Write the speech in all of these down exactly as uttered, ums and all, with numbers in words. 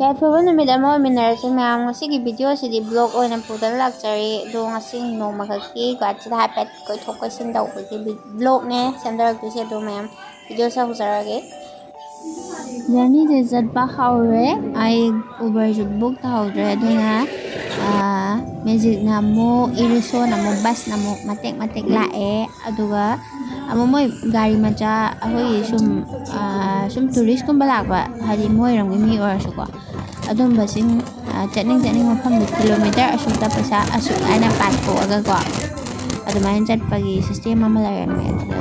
ꯌꯥꯏꯐꯕ ꯅꯨꯃꯤꯠ ꯑꯃ ꯑꯣꯏꯃꯤꯟꯅꯔꯁꯤ ꯃꯌꯥꯝ꯫ ꯉꯁꯤꯒꯤ ꯚꯤꯗꯤꯑꯣꯁꯤꯗꯤ ꯕ꯭ꯂꯣꯛ ꯑꯣꯏꯅ ꯄꯨꯗꯨꯅ ꯂꯥꯛꯆꯔꯤ꯫ ꯑꯗꯣ ꯉꯁꯤ ꯅꯣꯡꯃꯈꯛꯀꯤ ꯒꯨꯍꯥꯇꯤꯗ ꯍꯥꯏꯐꯦꯠ ꯀꯣꯏꯊꯣꯛ ꯀꯣꯏꯁꯤꯟ ꯇꯧꯕꯒꯤ ꯕꯤ-, ꯕ꯭ꯂꯣꯛꯅꯦ ꯁꯦꯝꯗꯔꯛꯇꯣꯏꯁꯦ꯫ ꯑꯗꯣ ꯃꯌꯥꯝ, ꯚꯤꯗꯤꯑꯣꯁꯦ ꯍꯧꯖꯔꯛꯑꯒꯦ꯫ ꯖꯔꯅꯤꯁꯦ ꯆꯠꯄ ꯍꯧꯔꯦ꯫ ꯑꯩ ꯎꯕꯔꯁꯨ ꯕꯨꯛ ꯇꯧꯍꯧꯗ꯭ꯔꯦ, ꯑꯗꯨꯅ, ꯑꯥ, ꯃꯦꯖꯤꯛꯅ ꯑꯃꯨꯛ, ꯏꯔꯤꯁꯣꯅ ꯑꯃꯨꯛ, ꯕꯁꯅ ꯑꯃꯨꯛ ꯃꯇꯦꯛ ꯃꯇꯦꯛ ꯂꯥꯛꯑꯦ꯫ ꯑꯗꯨꯒ ꯑꯃꯨꯛ ꯃꯣꯏ ꯒꯥꯔꯤ ꯃꯆꯥ, ꯑꯩꯈꯣꯏꯒꯤ ꯁꯨꯝ, ꯑꯥ, ꯁꯨꯝ ꯇꯨꯔꯤꯁꯀꯨꯝꯕ ꯂꯥꯛꯄ, ꯍꯥꯏꯗꯤ ꯃꯣꯏꯔꯣꯝꯒꯤ ꯃꯤ ꯑꯣꯏꯔꯁꯨꯀꯣ, ꯑꯗꯨꯝꯕꯁꯤꯡ, ꯑꯥ, ꯆꯠꯅꯤꯡ ꯆꯠꯅꯤꯡ ꯃꯐꯝꯗ ꯀꯤꯂꯣꯃꯤꯇꯔ ꯑꯁꯨꯛꯇ ꯄꯩꯁꯥ ꯑꯁꯨꯛ ꯍꯥꯏꯅ ꯄꯥꯊꯣꯛꯑꯒꯀꯣ, ꯑꯗꯨꯃꯥꯏꯅ ꯆꯠꯄꯒꯤ ꯁꯤꯁꯇꯦꯝ ꯑꯃ ꯂꯩꯔꯝꯃꯦ꯫ ꯑꯗꯨꯗ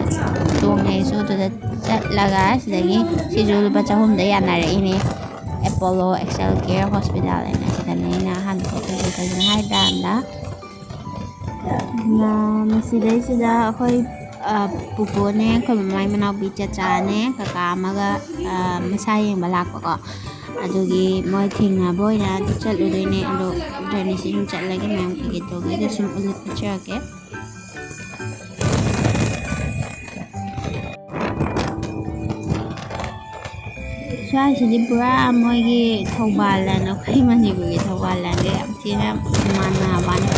ꯇꯣꯡꯉꯦ ꯑꯩꯁꯨ꯫ ꯑꯗꯨꯗ ꯆꯠꯂꯒ ꯁꯤꯗꯒꯤ, ꯁꯤꯁꯨ ꯂꯨꯄꯥ ꯆꯍꯨꯝꯗ ꯌꯥꯅꯔꯛꯏꯅꯦ꯫ ꯑꯦꯄꯣꯂꯣ ꯑꯦꯛꯁꯦꯜ ꯀꯦꯌꯔ ꯍꯣꯁꯄꯤꯇꯥꯜ ꯍꯥꯏꯅ ꯁꯤꯗꯅꯦ ꯑꯩꯅ ꯑꯍꯥꯟꯕ ꯆꯠꯂꯤꯁꯦ꯫ ꯀꯩꯒꯤꯅꯣ ꯍꯥꯏ ꯀꯥꯟꯗ, ꯃ-, ꯃꯁꯤꯗꯩꯁꯤꯗ ꯑꯩꯈꯣꯏ, ꯑ, ꯄꯨꯄꯨꯅꯦ, ꯑꯩꯈꯣꯏ ꯃꯃꯥꯏ ꯃꯅꯥꯎꯄꯤ ꯆꯆꯥꯅꯦ, ꯀꯀꯥ ꯑꯃꯒ, ꯑ, ꯃꯁꯥ ꯌꯦꯡꯕ ꯂꯥꯛꯄꯀꯣ꯫ ꯑꯗꯨꯒꯤ ꯃꯣꯏ ꯊꯦꯡꯅꯕ ꯑꯣꯏꯅ ꯆꯠꯂꯨꯗꯣꯏꯅꯦ꯫ ꯑꯗꯣ ꯖꯔꯅꯤꯁꯤ ꯁꯨꯝ ꯆꯠꯂꯒꯦ, ꯃꯌꯥꯝ ꯀꯩꯀꯩ ꯇꯧꯒꯦꯗꯣ ꯁꯨꯝ ꯎꯠꯂꯛꯆꯔꯛꯀꯦ꯫ ꯁ꯭ꯋꯥꯏꯁꯤꯗꯤ ꯄꯨꯔꯥ ꯃꯣꯏꯒꯤ ꯊꯧꯕꯥꯜ ꯂꯥꯟ, ꯑꯩꯈꯣꯏ ꯃꯅꯤꯄꯨꯔꯒꯤ ꯊꯧꯕꯥꯜ ꯂꯥꯟꯒ ꯌꯥꯝ ꯊꯤꯅ ꯃꯥꯟꯅꯕꯅꯤ꯫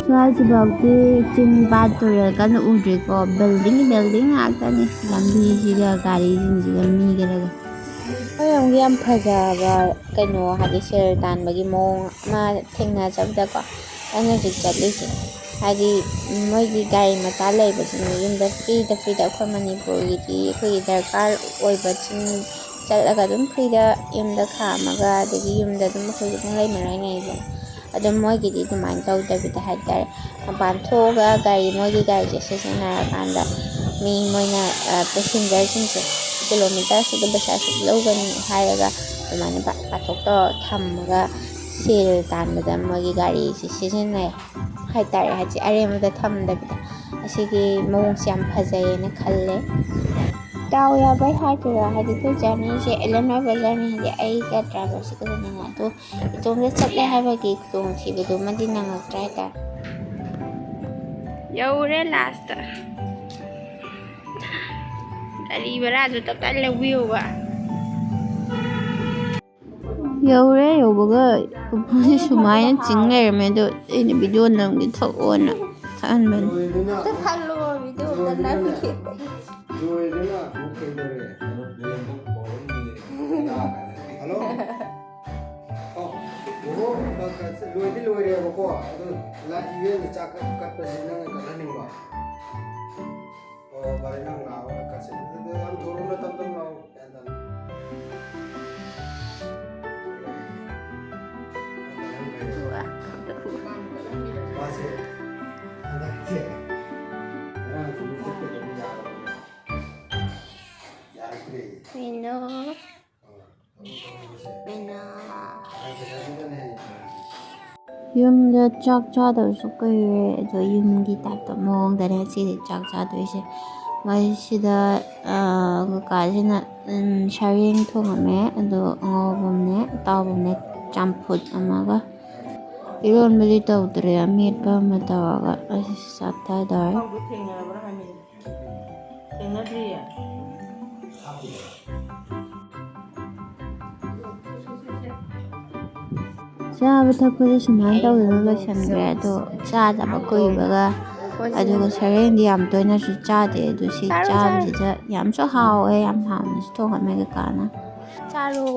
ꯁ꯭ꯋꯥꯏꯁꯤꯐꯥꯎꯗꯤ ꯆꯤꯡ ꯄꯥꯠ ꯇꯨꯔꯦꯜ ꯀꯟꯅ ꯎꯗ꯭ꯔꯤꯀꯣ, building, building ꯉꯥꯛꯇꯅꯤ꯫ ꯂꯝꯕꯤꯁꯤꯒ ꯒꯥꯔꯤꯁꯤꯡꯁꯤꯒ ꯃꯤꯒꯗꯒ꯫ ꯑꯩꯈꯣꯏꯔꯣꯝꯒꯤ ꯌꯥꯝ ꯐꯖꯕ ꯀꯩꯅꯣ, ꯍꯥꯏꯗꯤ ꯁꯦꯜ ꯇꯥꯟꯕꯒꯤ ꯃꯑꯣꯡ ꯑꯃ ꯊꯦꯡꯅꯖꯕꯗꯀꯣ, ꯑꯩꯅ ꯍꯧꯖꯤꯛ ꯆꯠꯂꯤꯁꯦ꯫ ꯍꯥꯏꯗꯤ ꯃꯣꯏꯒꯤ ꯒꯥꯔꯤ ꯃꯆꯥ ꯂꯩꯕꯁꯤꯡꯗꯣ ꯌꯨꯝꯗ ꯐ꯭ꯔꯤꯗ, ꯐ꯭ꯔꯤꯗ ꯑꯩꯈꯣꯏ ꯃꯅꯤꯄꯨꯔꯒꯤꯗꯤ ꯑꯩꯈꯣꯏꯒꯤ ꯗꯔꯀꯥꯔ ꯑꯣꯏꯕꯁꯤꯡ ꯆꯠꯂꯒ ꯑꯗꯨꯝ ꯐ꯭ꯔꯤꯗ ꯌꯨꯝꯗ ꯈꯥꯝꯃꯒ, ꯑꯗꯒꯤ ꯌꯨꯝꯗ ꯑꯗꯨꯝ ꯑꯩꯈꯣꯏꯁꯨ ꯑꯗꯨꯝ ꯂꯩꯃꯤꯟꯅꯩ ꯂꯩꯗꯅ꯫ ꯑꯗꯣ ꯃꯣꯏꯒꯤꯗꯤ ꯑꯗꯨꯃꯥꯏꯅ ꯇꯧꯗꯕꯤꯗ ꯍꯥꯏꯇꯥꯔꯦ, ꯃꯄꯥꯟ ꯊꯣꯛꯑꯒ ꯒꯥꯔꯤ, ꯃꯣꯏꯒꯤ ꯒꯥꯔꯤꯁꯦ ꯁꯤꯖꯤꯟꯅꯔꯀꯥꯟꯗ ꯃꯤ ꯃꯣꯏꯅ, ꯑ, ꯄꯦꯁꯦꯟꯖꯔꯁꯤꯡꯁꯦ ꯀꯤꯂꯣꯃꯤꯇꯔ ꯑꯁꯨꯛꯀꯤ ꯄꯩꯁꯥ ꯑꯁꯨꯛ ꯂꯧꯒꯅꯤ ꯍꯥꯏꯔꯒ ꯑꯗꯨꯃꯥꯏꯅ ꯄꯥ-, ꯄꯥꯊꯣꯛ ꯇꯧꯔ ꯊꯝꯃꯒ ꯁꯦꯜ ꯇꯥꯟꯕꯗ ꯃꯣꯏꯒꯤ ꯒꯥꯔꯤꯁꯦ ꯁꯤꯖꯤꯟꯅꯩ ꯍꯥꯏꯇꯥꯔꯦ, ꯍꯥꯏꯗꯤ ꯑꯔꯦꯝꯕꯗ ꯊꯝꯗꯕꯤꯗ꯫ ꯑꯁꯤꯒꯤ ꯃꯑꯣꯡꯁꯦ ꯌꯥꯝ ꯐꯖꯩꯌꯦꯅ ꯈꯜꯂꯦ꯫ ꯗꯥꯎ ꯌꯥꯕꯩ ꯍꯥꯏꯗꯣꯏꯔꯥ, ꯍꯥꯏꯗꯤ ꯑꯩꯈꯣꯏ ꯖꯔꯅꯤꯁꯦ ꯑꯦꯂꯦꯟ ꯑꯣꯏꯕ ꯖꯔꯅꯤ, ꯍꯥꯏꯗꯤ ꯑꯩꯒ ꯗ꯭ꯔꯥꯏꯚꯔꯁꯤꯒ ꯈꯛꯇꯅꯦ꯫ ꯑꯗꯣ ꯏꯇꯣꯝꯇ ꯆꯠꯂꯦ ꯍꯥꯏꯕꯒꯤ ꯈꯨꯗꯣꯡꯊꯤꯕꯗꯨꯃꯗꯤ ꯅꯪꯉꯛꯇ꯭ꯔꯦ ꯍꯥꯏꯇꯥꯔꯦ꯫ ꯌꯧꯔꯦ ꯂꯥꯁꯇ꯫ ꯒꯥꯔꯤ ꯚꯔꯥꯁꯨ ꯇꯞ ꯇꯥꯏ ꯂꯧꯕꯤꯌꯣꯕ꯫ ꯌꯧꯔꯦ꯫ ꯌꯧꯕꯒ ꯄꯨꯄꯨꯁꯦ ꯁꯨꯃꯥꯏꯅ ꯆꯤꯡ ꯂꯩꯔꯝꯃꯦ꯫ ꯑꯗꯣ ꯑꯩꯅ ꯚꯤꯗꯤꯑꯣ ꯅꯝꯒꯦ ꯊꯣꯛꯑꯣꯅ ꯊꯛꯍꯟꯕꯅꯤ꯫ ꯂꯣꯏꯗꯅ ꯊꯜꯂꯣ ꯚꯤꯗꯤꯑꯣꯗ ꯅꯪꯒꯤ꯫ ꯂꯣꯏꯗꯅ ꯑꯃꯨꯛ ꯀꯩꯗꯧꯔꯦ? ꯍꯜꯂꯣ꯫ ꯑꯣ, ꯕꯣꯕꯣ, ꯂꯣꯏꯗꯤ ꯂꯣꯏꯔꯦꯕꯀꯣ꯫ ꯑꯗꯨ ꯂꯥꯏ ꯏꯕꯦꯟꯒꯤ ꯆꯥꯛ ꯀꯠ-, ꯀꯠꯄꯁꯤ ꯅꯪꯅ ꯀꯠꯍꯟꯅꯤꯡꯕ? ꯑꯣ, ꯐꯔꯦ, ꯅꯪ ꯂꯥꯛꯑꯣ, ꯀꯠꯁꯦ꯫ ꯑꯗꯨꯗꯤ ꯌꯥꯝ ꯊꯨꯔꯨꯅꯨ, ꯇꯞ ꯇꯞ ꯂꯥꯛꯑꯣ꯫ ꯒ꯭ꯌꯥꯟ ꯇꯥꯅ꯫ ꯃꯥꯁꯦ ꯍꯟꯗꯛꯁꯦ ꯉꯔꯥꯡꯁꯨ ꯃꯤ ꯆꯠꯀꯗꯕ ꯌꯥꯔꯕꯅꯦ꯫ ꯌꯥꯔꯛꯇ꯭ꯔꯦ꯫ ꯀꯩꯅꯣ? ꯑꯥ, ꯊꯕꯛ ꯇꯧꯍꯧꯕꯁꯦ꯫ ꯀꯩꯅꯣ? ꯉꯔꯥꯡ ꯄꯩꯁꯥ ꯈꯛꯇꯅꯦ ꯍꯥꯏꯌꯦ꯫ ꯌꯨꯝꯗ ꯆꯥꯛ ꯆꯥꯗꯕꯁꯨ ꯀꯨꯏꯔꯦ, ꯑꯗꯣ ꯌꯨꯝꯒꯤ ꯇꯥꯏꯞꯇ ꯃꯑꯣꯡꯗꯅꯦ ꯉꯁꯤꯗꯤ ꯆꯥꯛ ꯆꯥꯗꯣꯏꯁꯦ꯫ ꯃꯁꯤꯗ, ꯑꯥ, ꯀꯀꯥꯁꯤꯅ, ꯎꯝ, ꯁꯔꯦꯡ ꯊꯣꯡꯉꯝꯃꯦ, ꯑꯗꯣ ꯑꯉꯧꯕ ꯑꯃꯅꯦ, ꯑꯇꯥꯎꯕ ꯑꯃꯅꯦ, ꯆꯝꯐꯨꯠ ꯑꯃꯒ꯫ ꯏꯔꯣꯟꯕꯗꯤ ꯇꯧꯗ꯭ꯔꯦ, ꯑꯃꯦꯠꯄ ꯑꯃ ꯇꯧꯔꯒ ꯑꯩ ꯆꯥꯊꯗꯧꯔꯦ꯫ ꯊꯦꯡꯅꯗ꯭ꯔꯤꯌꯦ꯫ ꯆꯥꯕ ꯊꯛꯄꯁꯦ ꯁꯨꯃꯥꯏꯅ ꯇꯧꯗꯅ ꯂꯣꯏꯁꯤꯟꯈ꯭ꯔꯦ꯫ ꯑꯗꯣ ꯆꯥꯗꯕ ꯀꯨꯏꯕꯒ, ꯑꯗꯨꯒ ꯁꯔꯦꯡꯗꯤ ꯌꯥꯝ ꯇꯣꯏꯅꯁꯨ ꯆꯥꯗꯦ꯫ ꯑꯗꯨ ꯁꯤ ꯆꯥꯔꯣ, ꯆꯥꯔꯣ꯫ ꯆꯥꯕꯁꯤꯗ ꯌꯥꯝꯁꯨ ꯍꯥꯎꯋꯦ, ꯌꯥꯝ ꯍꯥꯎꯅꯁꯨ ꯊꯣꯡꯉꯝꯃꯦ ꯀꯀꯥꯅ꯫ ꯆꯥꯔꯣ꯫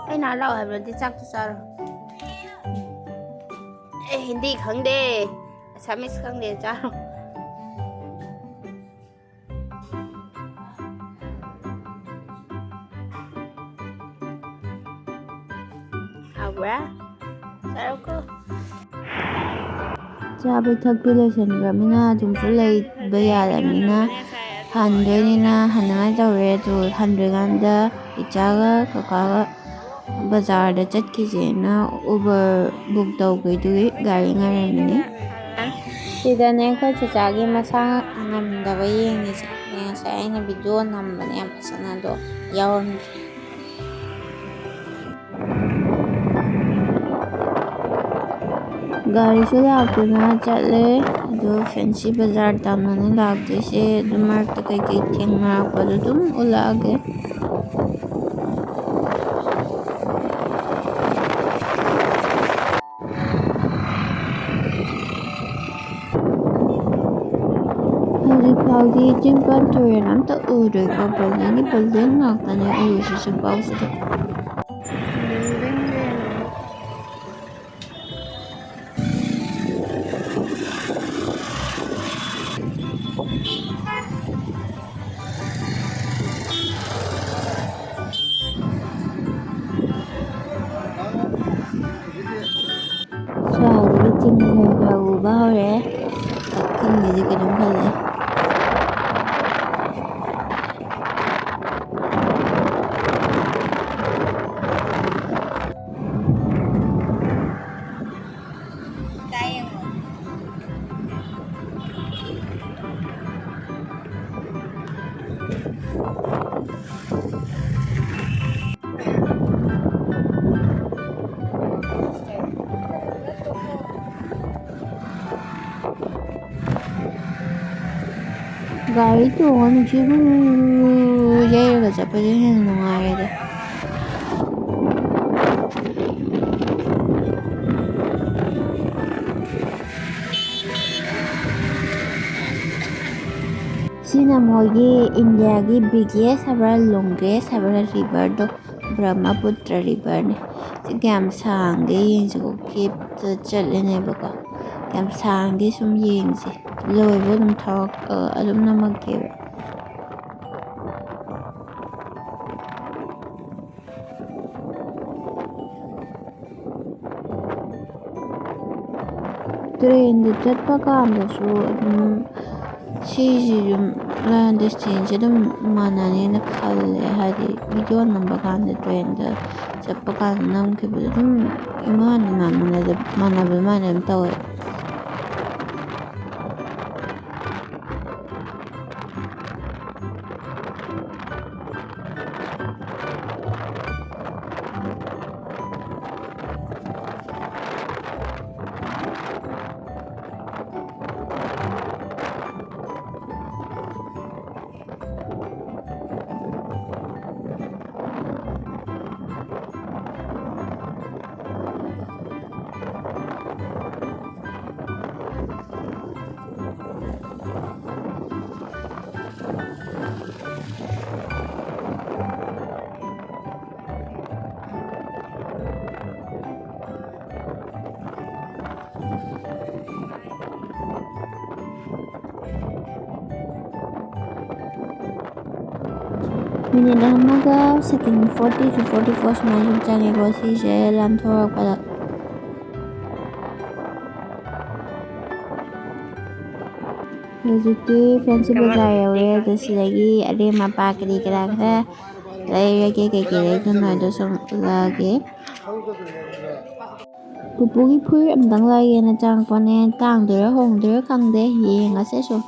ꯑꯩꯅ ꯂꯥꯛꯑꯣ ꯍꯥꯏꯕꯗꯤ ꯆꯥꯛꯇꯣ ꯆꯥꯔꯣ꯫ ꯑꯦ, ꯍꯤꯟꯗꯤ ꯈꯪꯗꯦ, ꯑꯁꯥꯃꯤꯁ ꯈꯪꯗꯦ, ꯆꯥꯔꯣ꯫ ꯍꯥꯎꯕ꯭ꯔꯥ? ꯆꯥꯔꯣꯀꯣ꯫ ꯆꯥꯕ ꯊꯛꯄ ꯂꯣꯏꯁꯤꯟꯈ꯭ꯔꯕꯅꯤꯅ ꯑꯗꯨꯝꯁꯨ ꯂꯩꯕ ꯌꯥꯗꯕꯅꯤꯅ ꯍꯟꯗꯣꯏꯅꯤꯅ ꯍꯟꯅꯉꯥꯏ ꯇꯧꯔꯦ꯫ ꯑꯗꯨ ꯍꯟꯗ꯭ꯔꯤꯀꯥꯟꯗ ꯏꯆꯥꯒ ꯀꯀꯥꯒ ꯕꯖꯥꯔꯗ ꯆꯠꯈꯤꯁꯦꯅ Uber book ꯇꯧꯕꯩꯗꯨꯒꯤ ꯒꯥꯔꯤ ꯉꯥꯏꯔꯝꯃꯤꯅꯦ꯫ ꯁꯤꯗꯅꯦ ꯑꯩꯈꯣꯏ ꯆꯤꯆꯥꯒꯤ ꯃꯁꯥ ꯉꯝꯗꯕ ꯌꯦꯡꯉꯤꯁꯦ꯫ ꯉꯁꯥꯏ ꯑꯩꯅ ꯚꯤꯗꯤꯑꯣ ꯅꯝꯕꯅꯦ ꯌꯥꯝ ꯐꯖꯅ, ꯑꯗꯣ ꯌꯥꯎꯔꯝꯗ꯭ꯔꯦ꯫ ꯒꯥꯔꯤꯁꯨ ꯂꯥꯛꯇꯅ ꯆꯠꯂꯦ꯫ ꯑꯗꯣ ꯐꯦꯟꯁꯤ ꯕꯖꯥꯔ ꯇꯝꯅꯅ ꯂꯥꯛꯇꯣꯏꯁꯦ, ꯑꯗꯨ ꯃꯔꯛꯇ ꯀꯩꯀꯩ ꯊꯦꯡꯅꯔꯛꯄꯗꯣ ꯑꯗꯨꯝ ꯎꯠꯂꯛꯑꯒꯦ꯫ ꯍꯧꯖꯤꯛ ꯐꯥꯎꯗꯤ ꯆꯤꯡꯄꯥꯟ ꯇꯨꯔꯦꯜ ꯑꯝꯇ ꯎꯗ꯭ꯔꯦꯀꯣ, ꯕꯤꯜꯗꯤꯡꯒꯤ ꯕꯤꯜꯗꯤꯡ ꯉꯥꯛꯇꯅꯦ ꯎꯔꯤꯁꯦ ꯆꯤꯡꯄꯥꯎꯁꯤꯗ꯫ ꯁ꯭ꯋꯥꯏꯗꯒꯤ ꯆꯤꯡ ꯈꯔ ꯈꯔ ꯎꯕ ꯍꯧꯔꯦ꯫ ꯀꯛꯆꯤꯡꯒꯤꯗꯤ ꯀꯩꯅꯣꯝ ꯈꯜꯂꯦ꯫ ꯒꯥꯔꯤ ꯇꯣꯡꯉ ꯅꯨꯡꯁꯤꯠ ꯍꯨ ꯌꯩꯔꯒ ꯆꯠꯄꯁꯦ ꯍꯦꯟꯅ ꯅꯨꯡꯉꯥꯏꯔꯦꯗ꯫ ꯁꯤꯅ ꯃꯣꯏꯒꯤ ꯏꯟꯗꯤꯌꯥꯒꯤ ꯕꯤꯒꯦꯁ ꯍꯥꯏꯕ꯭ꯔꯥ, ꯂꯣꯡꯒꯦꯁ ꯍꯥꯏꯕ꯭ꯔꯥ, ꯔꯤꯚꯔꯗꯣ, ꯕ꯭ꯔꯍꯃꯄꯨꯇ꯭ꯔ ꯔꯤꯚꯔꯅꯦ꯫ ꯁꯤ ꯀꯌꯥꯝ ꯁꯥꯡꯒꯦ ꯌꯦꯡꯁꯤꯀꯣ꯫ ꯀꯦꯞꯇ ꯆꯠꯂꯤꯅꯦꯕꯀꯣ, ꯌꯥꯝ ꯁꯥꯡꯗꯦ꯫ ꯁꯨꯝ ꯌꯦꯡꯁꯦ, ꯂꯣꯏꯕ ꯑꯗꯨꯝ ꯊꯧꯔꯛ-, ꯑ, ꯑꯗꯨꯝ ꯅꯝꯃꯛꯀꯦꯕ꯫ ꯇ꯭ꯔꯦꯟꯗ ꯆꯠꯄ ꯀꯥꯟꯗꯁꯨ ꯑꯗꯨꯝ ꯁꯤꯁꯤꯁꯨ ꯗꯤꯁꯇꯦꯟꯁꯁꯦ ꯑꯗꯨꯝ ꯃꯥꯟꯅꯅꯦꯅ ꯈꯜꯂꯦ꯫ ꯍꯥꯏꯗꯤ ꯚꯤꯗꯤꯑꯣ ꯅꯝꯕ ꯀꯥꯟꯗ, ꯇ꯭ꯔꯦꯟꯗ ꯆꯠꯄ ꯀꯥꯟꯗ ꯅꯝꯈꯤꯕꯗꯣ ꯑꯗꯨꯝ ꯏꯃꯥꯟ ꯏꯃꯥꯟ ꯃꯥꯟꯅꯗ-, ꯃꯥꯟꯅꯕ ꯑꯗꯨꯃꯥꯏꯅ ꯑꯗꯨꯝ ꯇꯧꯋꯦ꯫ ꯃꯤꯅꯤꯠ ꯑꯃꯒ ꯁꯦꯀꯦꯟ ꯐꯣꯔꯇꯤ ꯇꯨ ꯐꯣꯔꯇꯤ ꯐꯣꯔ ꯁꯨꯃꯥꯏꯅ ꯁꯨꯝ ꯆꯪꯉꯦꯀꯣ, ꯁꯤꯁꯦ ꯂꯥꯟꯊꯣꯔꯛꯄꯗ꯫ ꯍꯧꯖꯤꯛꯇꯤ ꯐꯦꯟꯁꯤ ꯕꯖꯥꯔ ꯌꯧꯔꯦ꯫ ꯑꯗꯣ ꯁꯤꯗꯒꯤ ꯑꯔꯦꯝ ꯑꯄꯥ ꯀꯔꯤ ꯀꯔꯥ ꯈꯔ ꯂꯩꯔꯒꯦ꯫ ꯀꯩꯀꯩ ꯂꯩꯗꯣꯏꯅꯣ ꯍꯥꯏꯗꯣ ꯁꯨꯝ ꯎꯠꯂꯛꯑꯒꯦ꯫ ꯄꯨꯄꯨꯒꯤ ꯐꯨꯔꯤꯠ ꯑꯝꯇꯪ ꯂꯩꯒꯦꯅ ꯆꯪꯉꯛꯄꯅꯦ꯫ ꯇꯥꯡꯗꯣꯏꯔꯥ ꯍꯣꯡꯗꯣꯏꯔꯥ ꯈꯪꯗꯦ, ꯌꯦꯡꯉꯁꯦ ꯁꯨꯝ꯫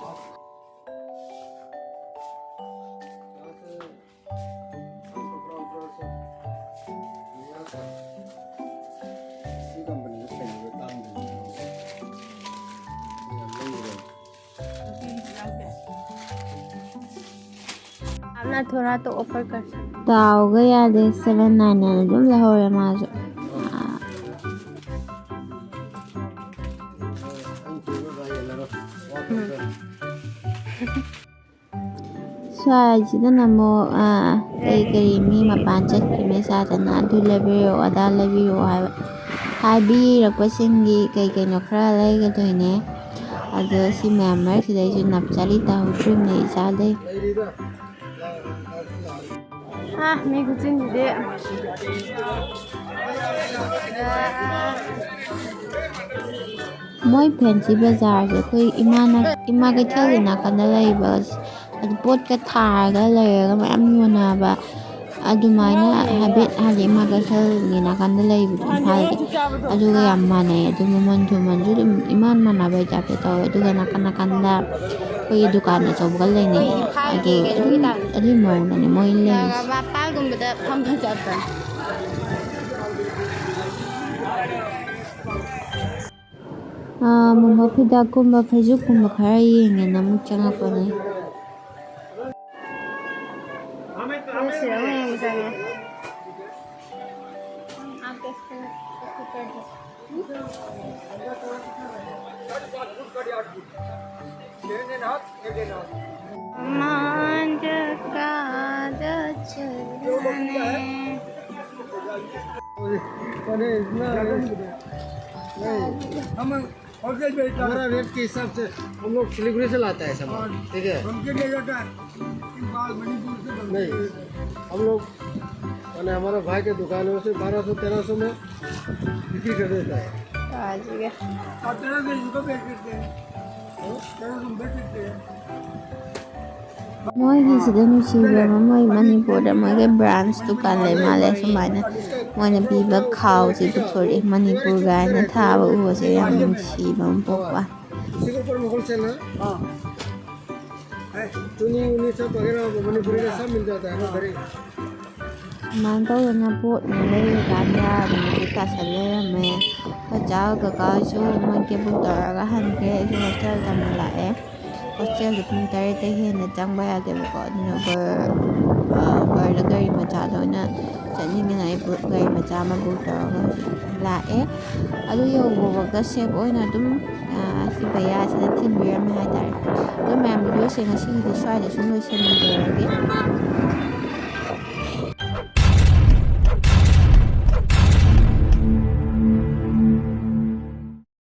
आपना थोड़ा तो ऑफर कर सकते। ꯇꯥꯎꯒ ꯌꯥꯗꯦ, ꯁꯚꯦꯟ ꯅꯥꯏꯟ ꯅꯥꯏꯟ ꯑꯗꯨꯝ ꯂꯧꯍꯧꯔꯦ ꯃꯥꯁꯨ꯫ ꯎꯝ꯫ ꯁ꯭ꯋꯥꯏꯁꯤꯗꯅ ꯑꯃꯨꯛ, ꯑꯥ, ꯀꯔꯤ ꯀꯔꯤ ꯃꯤ ꯃꯄꯥꯟ ꯆꯠꯈꯤꯕ ꯆꯥꯗꯅ ꯑꯗꯨ ꯂꯩꯕꯤꯔꯛꯑꯣ, ꯑꯗꯥ ꯂꯩꯕꯤꯔꯛꯑꯣ ꯍꯥꯏꯕ, ꯍꯥꯏꯕꯤꯔꯛꯄꯁꯤꯡꯒꯤ ꯀꯩ ꯀꯩꯅꯣ ꯈꯔ ꯂꯩꯒꯗꯣꯏꯅꯦ꯫ ꯑꯗꯣ ꯁꯤ ꯃꯌꯥꯝ ꯃꯔꯛꯁꯤꯗ ꯑꯩꯁꯨ ꯅꯞꯆꯔꯤ ꯇꯧꯍꯧꯗ꯭ꯔꯤꯕꯅꯦ ꯏꯆꯥꯗꯩ꯫ ꯑꯥ, ꯃꯤ ꯈꯨꯆꯤꯟꯁꯤꯗꯤ꯫ ꯃꯣꯏ ꯐꯦꯟꯁꯤ ꯕꯖꯥꯔꯁꯦ ꯑꯩꯈꯣꯏ ꯏꯃꯥꯅ, ꯏꯃꯥ ꯀꯩꯊꯦꯜꯒꯤ ꯅꯥꯀꯟꯗ ꯂꯩꯕ, ꯍꯥꯏꯗꯤ ꯄꯣꯠꯀ ꯊꯥꯔꯒ ꯂꯩꯔꯒ ꯃꯌꯥꯝ ꯌꯣꯟꯅꯕ ꯑꯗꯨꯃꯥꯏꯅ ꯍꯥꯏꯐꯦꯠ, ꯍꯥꯏꯗꯤ ꯏꯃꯥ ꯀꯩꯊꯦꯜꯒꯤ ꯅꯥꯀꯟꯗ ꯂꯩꯕꯗꯣ ꯏꯝꯐꯥꯜꯒꯤ, ꯑꯗꯨꯒ ꯌꯥꯝ ꯃꯥꯟꯅꯩ꯫ ꯑꯗꯨ ꯃꯃꯜ ꯊꯨꯃꯟꯁꯨ ꯑꯗꯨꯝ ꯏꯃꯥꯟ ꯃꯥꯟꯅꯕꯩ ꯇꯥꯏꯞꯇ ꯇꯧꯋꯦ꯫ ꯑꯗꯨꯒ ꯅꯥꯀꯟ ꯅꯥꯀꯟꯗ ꯑꯩꯈꯣꯏꯒꯤ ꯗꯨꯀꯥꯟ ꯑꯆꯧꯕꯒ ꯂꯩꯅꯩꯗꯅ, ꯑꯗꯨ ꯑꯗꯨꯝ ꯑꯗꯨꯒꯤ ꯃꯑꯣꯡꯗꯅꯦ ꯃꯣꯏ ꯂꯩꯔꯤꯁꯦ꯫ ꯃꯄꯥꯜꯒꯨꯝꯕꯗ ꯐꯝꯕ ꯆꯠꯄꯅꯦ꯫ ꯑꯥ, ꯃꯣꯃꯣ ꯐꯤꯗꯛꯀꯨꯝꯕ, ꯐꯩꯖꯨꯞꯀꯨꯝꯕ ꯈꯔ ꯌꯦꯡꯒꯦꯅ ꯑꯃꯨꯛ ꯆꯪꯉꯛꯄꯅꯦ꯫ ꯑꯗꯨ ꯁꯤꯗ ꯑꯃꯨꯛ ꯌꯦꯡꯕ ꯆꯪꯉꯦ꯫ ꯃꯥꯡꯗ ꯀꯥꯗ ꯆꯠꯂꯅꯦ꯫ होलसेल बेचता है। हमारा रेट के हिसाब से हम लोग सिलीगुड़ी से लाता है सामान, ठीक है? बम्बई ले जाता है, इम्फाल, मणिपुर से बम्बई नहीं, ले जाता है। हम लोग, माने, हमारा भाई के दुकान है, उसे बारह सौ तेरह सौ में बिक्री कर देता है। ꯆꯥꯁꯤꯒꯦ꯫ और तेरह सौ इसको बेच देते हैं, तेरह सौ में बेच देते हैं। ꯃꯣꯏꯒꯤꯁꯤꯗ ꯅꯨꯡꯁꯤꯕ ꯑꯃ, ꯃꯣꯏ ꯃꯅꯤꯄꯨꯔꯗ ꯃꯣꯏꯒꯤ ꯕ꯭ꯔꯥꯟꯁ ꯗꯨꯀꯥꯟ ꯂꯩ ꯃꯥꯜꯂꯦ꯫ ꯁꯨꯃꯥꯏꯅ ꯃꯣꯏꯅ ꯄꯤꯕ ꯈꯥꯎꯁꯤ ꯄꯨꯊꯣꯔꯛꯑꯦ꯫ ꯃꯅꯤꯄꯨꯔ ꯀꯥꯏꯅ ꯊꯥꯕ ꯎꯕꯁꯦ ꯌꯥꯝ ꯅꯨꯡꯁꯤꯕ ꯑꯃ ꯄꯣꯛꯄ꯫ इसके ऊपर में होलसेल है। हाँ। है। चुन्नी उन्नी सब वगैरह मणिपुरी का सब मिल जाता है ना, घर ही। ꯑꯗꯨꯃꯥꯏꯅ ꯇꯧꯗꯅ ꯄꯣꯠꯅ ꯂꯩꯔꯀꯥꯟꯗ ꯅꯨꯃꯤꯠꯁꯦ ꯇꯥꯁꯜ ꯂꯩꯔꯝꯃꯦ꯫ ꯑꯩꯈꯣꯏ ꯆꯥꯒ ꯀꯀꯥꯁꯨ ꯃꯣꯏ ꯀꯦꯕꯨꯜ ꯇꯧꯔꯒ ꯍꯟꯈ꯭ꯔꯦ꯫ ꯑꯩꯁꯨ ꯍꯣꯁꯇꯦꯜꯗ ꯑꯃꯨꯛ ꯂꯥꯛꯑꯦ꯫ ꯍꯣꯁꯇꯦꯜꯗ ꯄꯨꯡ ꯇꯔꯦꯠꯇꯩ ꯍꯦꯟꯅ ꯆꯪꯕ ꯌꯥꯗꯦꯕꯀꯣ꯫ ꯑꯗꯨꯅ ꯎꯕꯔ, ꯑ, ꯎꯕꯔꯗ ꯒꯥꯔꯤ ꯃꯆꯥꯗ ꯑꯣꯏꯅ ꯆꯠꯅꯤꯡꯉꯦꯅ ꯑꯩ ꯕꯨ-, ꯒꯥꯔꯤ ꯃꯆꯥ ꯑꯃ ꯕꯨꯛ ꯇꯧꯔꯒ ꯍꯧꯖꯤꯛ ꯂꯥꯛꯑꯦ꯫ ꯑꯗꯨ ꯌꯧꯕꯐꯥꯎꯗ ꯁꯦꯞ ꯑꯣꯏꯅ ꯑꯗꯨꯝ, ꯑ, ꯁꯤ ꯚꯩꯌꯥꯁꯤꯅ ꯊꯤꯟꯕꯤꯔꯝꯃꯦ ꯍꯥꯏꯇꯥꯔꯦ꯫ ꯑꯗꯨ ꯃꯌꯥꯝ, ꯚꯤꯗꯤꯑꯣꯁꯦ ꯉꯁꯤꯒꯤꯗꯤ ꯁ꯭ꯋꯥꯏꯗ ꯁꯨꯝ ꯂꯣꯏꯁꯤꯟꯖꯔꯒꯦ꯫